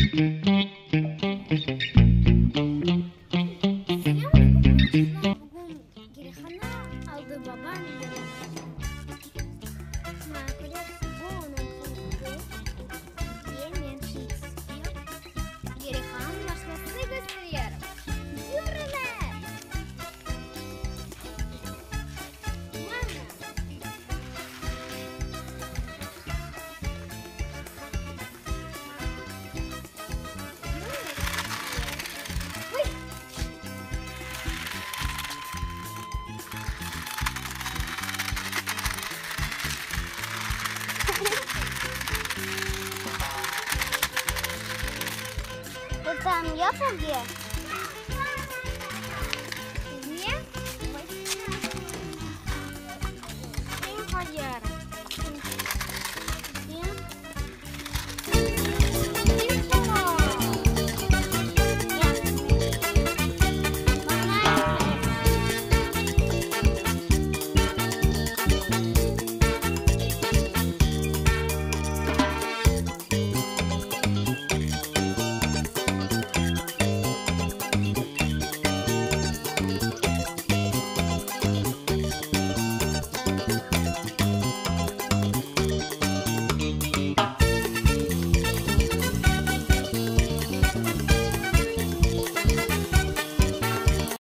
Selâm aleyküm, bugün Gerihana aldı babam yanına. Maña köre, bu onıñ qoltuğı ve men sizge Gerihanıñ maşnasını gösteriyorum. Yürüñiz! Mana! Otam yoq evde.